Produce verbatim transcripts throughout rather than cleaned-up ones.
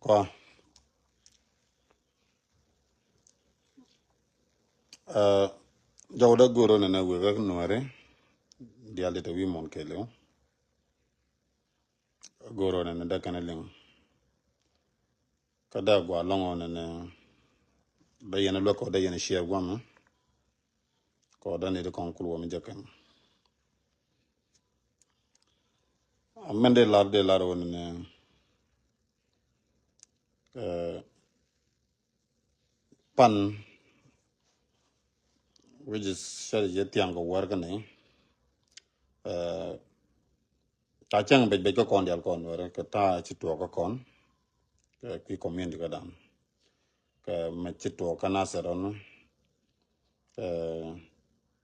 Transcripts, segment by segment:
Kua. Ɛ, jɔw dä go̱o̱r ɔ nɛnɛ wek ɛ nuɔri dial ti te wi̱i̱ muɔ̱n kɛɛliw. Go̱o̱r ɔ nɛnɛ dä kɛn liŋ. Kä dee gua lɔŋ ɔ nɛnɛ dee yɛn luäk ɔ dee yɛn ciɛɛr guamɛ. Kɔ dee ni ti kɔn kul wä mi jɛ kɛn. Mɛn dee lar dee lar ɔ nɛnɛ ɛ, pan, which is cɛ jɛ thiaŋ kɛ wär kä ni. Ɛ, ca cäŋ bec bec kä kɔn dial kɔn wär kɛ ta̱a̱ ci tuɔɔk kä kɔn kɛ kui̱ community kä dan. Kɛ mɛ ci tuɔɔk kä Nasir ɔn. Ɛ,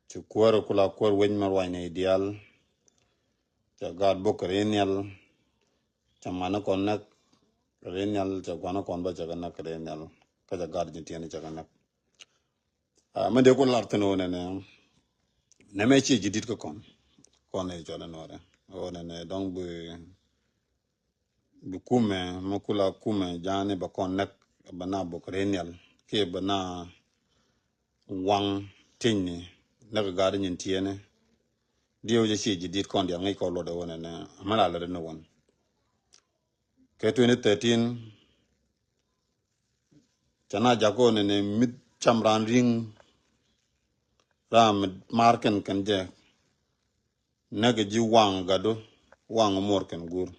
ci kuäär kula kuäär wec mɛ ruacni dial. Cɛ gaat bok kɛ ri nhial. Cɛ mani kɔn näk kɛ ri nhial, cɛ gua̱ni kɔn bä cɛ kɛ näk kɛ ri nhial. Kä cɛ gaat ji̱ tiɛni cɛ kɛ näk. Ɛ, mɛ dee ku lar thin ɣöö nɛnɛ nɛmɛ ciɛ ji̱ di̱t kä kɔn. Kɔn i̱ cɔl in wärɛ ɣöö nɛnɛ dɔ̱ŋ bi, bi kumɛ mɛ kula kumɛ ja̱a̱ni bɛ kɔn näk, bɛ na bok ri nhial kiɛ bɛ na waŋ ti̱nyni näk gaat nyin tiɛni. Diɛw jɛ ciɛ ji̱ di̱t kɔn dial ŋäc kɔn luɔt ɛ wä nɛnɛ mɛ la lät ni wän. Kɛ twenty thirteen cɛ na jak kɔn nɛnɛ mi cam ran ri̱ŋ ram mi mar kɛn kɛn jɛ. Näk ji̱ waŋ gatdu waŋ muɔr kɛn guur.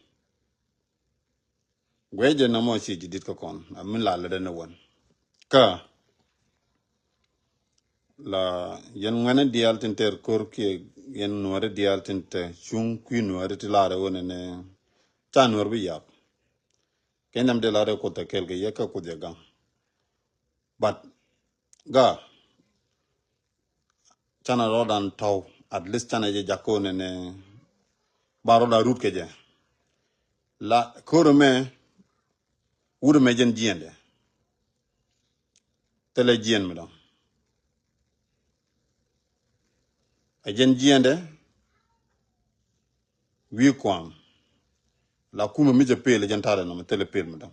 Guecɛ nɔmɔ ci ji̱ di̱t kä kɔn a mi la lät ni wän. Kä la yɛn ŋuɛni diaal tin tɛr ko̱r kiɛ yɛn nuɔri diaal tin tɛ cuŋ kui̱ nuɔri ti lar ɛ wä nɛnɛ ca nuɔr bi yap. Kɛ nam dee lar ɛ kuoth ɛ kɛl kɛ yɛ kä kuoth yɛ gaŋ. But ga canɛ rɔɔdan tɔw, at least canɛ jɛ jakä wä nɛnɛ ba rɔɔdan rut kɛ jɛ. La ko̱r mɛ wut mɛ jɛn jiɛndɛ. Thilɛ jiɛn mi dɔ̱ŋ ɛ jɛn jiɛndɛ. Wi̱i̱ kuaŋ la kumɛ mi jɛ pel ɛ jɛn tarɛ nɔmɔ thilɛ pel mi dɔ̱ŋ.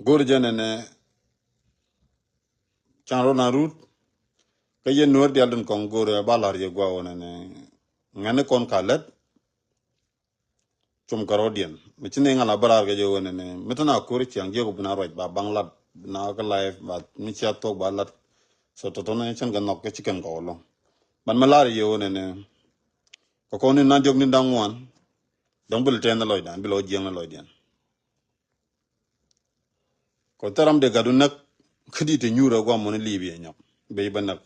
Go̱r jɛn ɛnɛ can rɔɔdan rut. Kä yɛn nuɔr dial din kɔŋ go̱r ɛ ba la̱r yɛ gua̱a̱ wä nɛnɛ ŋɛni kɔn ka lät. Cum kɛ rɔ̱diɛn mi ci ni ŋa̱l a bä raar kɛ jɛ ɣöö nɛnɛ mi tɛn a ko̱ri ciaŋ jiɛk ɔ bi na ruac ba baŋ lat bi na kä life ba mi cia thuɔ̱k ba lat. So tɔ̱tɔ̱ ni cɛn kɛ nhɔk kä ci kɛn kɔk ɛlɔ̱ŋ. Ban mi lar yɛ ɣöö nɛnɛ kɛ kɔn ni nan diɔk ni da̱ŋ ŋuan. Dɔ̱ŋ bi lɛ tɛn ni lɔcdan bi lɛ wä jiɛŋ ni lɔcdiɛn. Kɔ thil ram dee gatdu näk kä di te nyuur ɛ guam mɔni li̱i̱p yɛ nyɔk bɛ bä näk.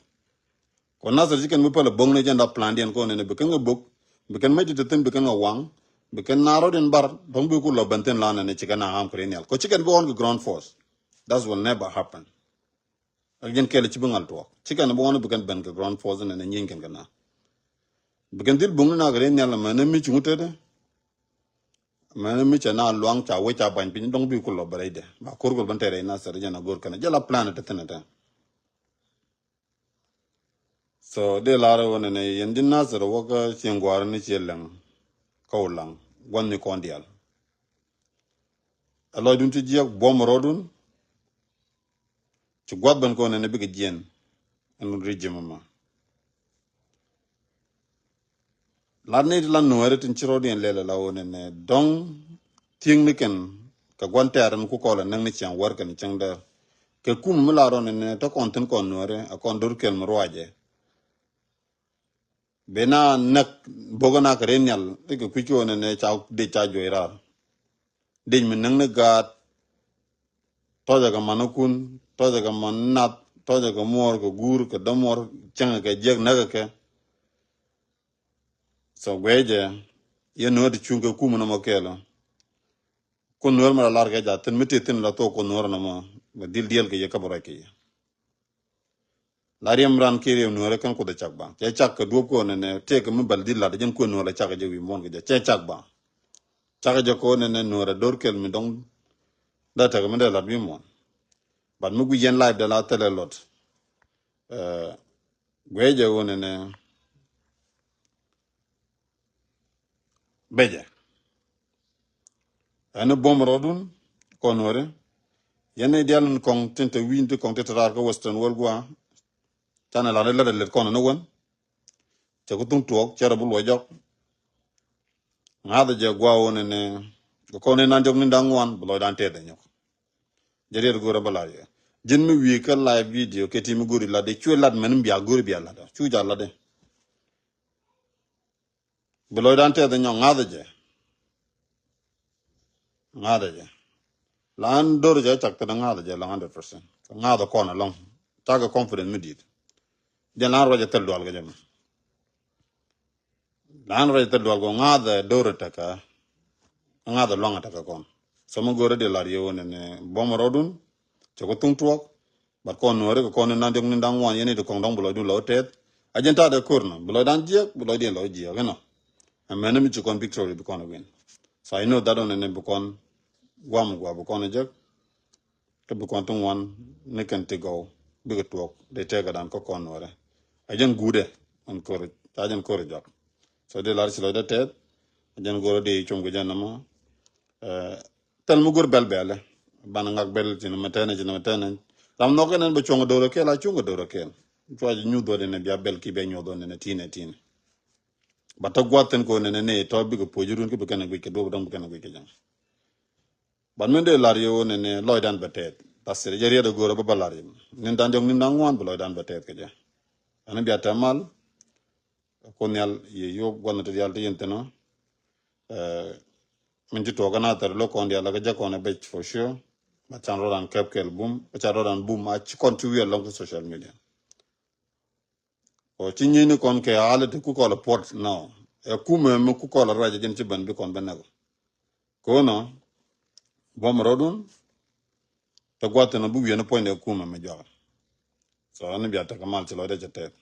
Kɔ Nasir ci kɛn bi päl ɛ bo̱k ni jɛn dap plan diɛn kɔn nɛnɛ bi kɛn kɛ bo̱k bi kɛn mec ti te thin bi kɛn kɛ waŋ bi kɛn na rɔ̱diɛn bar dɔ̱ŋ bi ku lɔ ben thin lan nɛnɛ ci kɛn na ham kɛ ri nhial kɔ ci kɛn bi ɣɔn kɛ ground force. That will never happen. Ak jɛn kɛl ci bi ŋal tuɔɔk ci kɛn bi ɣɔn bi kɛn ben kɛ ground force nɛnɛ nyieeny kɛn kɛ na. Bi kɛn dhil bo̱k ni na kɛ ri nhial mɛn ni mi cuŋ tetdɛ. Mɛn mi cɛ na luaŋ ca wec ca bany piny dɔŋ bi ku lɔ bɛ rɛydɛ ba ko̱r kol ben tɛrɛ Nasir jɛn a go̱r kɛn jɛ la plan te thin te. So dee lar wä nɛnɛ yɛn di Nasir wä kä cieŋ guar ni ciɛ lɛŋ kä wä laŋ gua̱n ni kɔn dial. Ɛ lɔcdun ti jiɛk buɔm rɔɔdun. Ci gua̱th ben kɔn nɛnɛ bikɛ jiɛn ɛn ri ji̱ mama. Lat ni ti la nuɔɔri tin ci rɔɔdiɛn lɛl ala wä nɛnɛ dɔ̱ŋ thieŋ ni kɛn kɛ gua̱n tɛɛr ɛn ku kɔl ɛ näk ni ciaŋ wär kɛn cäŋ däär. Kɛ kum mi la rɔɔn nɛnɛ tɔ kɔn thin kɔn nuɔɔri a kɔn do̱r kɛl mi ruacɛ. Bɛ na näk bo̱k na kɛ ri nhial ikɛ kui̱c kɛ wä nɛnɛ ca dec ca juɔc raar. Dec mi näk ni gaat. Tɔcɛ kɛ man ikun tɔcɛ kɛ man nath tɔcɛ kɛ muɔɔr kɛ guur kɛ dämuɔr cäŋɛ kɛ jiäk näkɛ kɛ. So guɛcɛ yɛ nuɔ̱ɔ̱r ti cuŋ kɛ kumɛ nɔmɔ kɛɛlɔ. Kun nuɔ̱ɔ̱r mɛ la lar kɛ ja̱ thin mi ti thin la thok kun nuɔ̱ɔ̱r nɔmɔ bɛ dhil diɛl kɛ yɛ kä bɛ ruac kɛ yɛ. La riɛm ran kiɛ riɛm nuɔ̱ɔ̱rɛ kɛn kuoth ɛ cak baŋ cɛ cak kɛ duɔ̱p kuɔn nɛnɛ tëëkɛ mi bal dhil lat jɛn kuën nuɔ̱ɔ̱rɛ cak jɛ wi̱i̱ muɔ̱ɔ̱n kɛ jɛ cɛ cak baŋ. Cak jɛ kuɔn nɛnɛ nuɔ̱ɔ̱rɛ do̱r kɛl mi dɔ̱ŋ. Dee tekɛ mi dee lat wi̱i̱ muɔ̱ɔ̱n. Bat mi guic yɛn life dee la thilɛ lot. Guiɛ jɛ wun nɛnɛ. Becɛ ɛn buɔ̱m rɔɔdun. Kɔn weri. Yɛn ni dial ni kɔŋ tin te wi̱i̱n ti kɔŋ ti te raar kä Western world gua. Canɛ la ni lät a lät kɔn ni wen. Cɛ ku thuŋ tuɔɔk cɛ rɛ bi luɔc jɔk. Ŋa̱th jɛ gua wä ni ni. Kɛ kɔn ni nan jɔk ni da̱ŋ wan bi lɔcdan tɛth ɛ nyɔk. Jɛ riet go̱rɛ bä lar yɛ. Ji̱n mi wi̱i̱ kä live video kɛ ti mi go̱ri lat di cuɛ lat mɛn mi bia go̱ri bia lat. Cu ja lat di. Bi lɔcdan tɛth nyɔk ŋa̱thɛ jɛ. Ŋa̱thɛ jɛ. Lan do̱r jɛ cak thin ŋa̱thɛ jɛ la hundred percent. Ŋa̱thɛ kɔn alɔŋ. Cakɛ confidence mi di̱i̱t. Jɛ lan ruacɛ thil dual kɛ jɛ mɛ. Lan ruacɛ thil dual kɛ ŋa̱thɛ do̱r tekɛ. Ŋa̱thɛ luaŋ tekɛ kɔn. So mi go̱rɛ di lar yɛ wä nɛnɛ bɔmɛ rɔdun. Cɛ kɛ thuŋ tuɔɔk. But kɔn nuɔri kɛ kɔn ni nan diɔk ni da̱ŋ wan yɛn ni ti kɔŋ dɔŋ bi lɔcdun lɔ tɛth. A jɛn ta̱a̱ dee ko̱r nɔ bi lɔcdan jiɛk bi lɔcdiɛn lɔ jiɛk inɔ. Ɛmɛn ni mi ci kɔn victory bi kɔn win. So I know that on ni bi kɔn guam gua bi kɔn jek. Kä bi kɔn ti ŋuan ni kɛn ti gɔw bikɛ tuɔk dee tɛkɛ dan kä kɔn nuɔri. A jɛn guudɛ ɛn ko̱r ca jɛn ko̱r jɔk. So dee lar ci lɔcdɛ tɛth. A jɛn go̱r dee cum kɛ jɛn nɔmɔ. Thil mi go̱r bɛl bɛlɛ. Ban ŋak bɛl ci nɔmɔ tɛnɛ ci nɔmɔ tɛnɛ. Ram nhɔk kɛ nɛn bɛ cuɔ̱ŋ do̱r kɛl a cuɔ̱ŋ do̱r kɛl. Cua ci nyuth dhɔt inɛ bia bɛl ki bia nyuth dhɔt inɛ tinɛ tinɛ. Ba tɔ guath thin ko nɛnɛ ni tɔ bikɛ puɔ̱c run ki bi kɛn guic kɛ duɔp dɔŋ bi kɛn guic kɛ jɛn. Ban min dee lar yɛ wä nɛnɛ lɔcdan bɛ tɛth. That's it. Jɛ riɛt a go̱r a bä bä lar yɛ. Nin dan diɔk nin dan ŋuan bi lɔcdan bɛ tɛth kɛ jɛ. Ɛn bia tɛ mal. Kun nhial yɛ yop guath ni ti dial ti yin thin ɔ. Min ci tuɔk kɛ na thɛr lo̱k kɔn dial la kɛ jɛ kɔn a bec for sure. Ba can rɔdan kɛp kɛl bum ba can rɔdan bum a ci kɔn ci wiɛl lɔŋ ki social media. Ɔ ci nyieni kɔn kɛ ali ti ku kɔl a puɔt nɔ. Ɛ kumɛ mi ku kɔl a ruac a jin ci ben bi kɔn ben nɛk. Kono bɔm rɔdun. Te guath thin ɔ bi wiɛn puɔny dɛ kumɛ mi jɔak. So ɛn bia tek mal ci lɔcdɛ cɛ tɛth.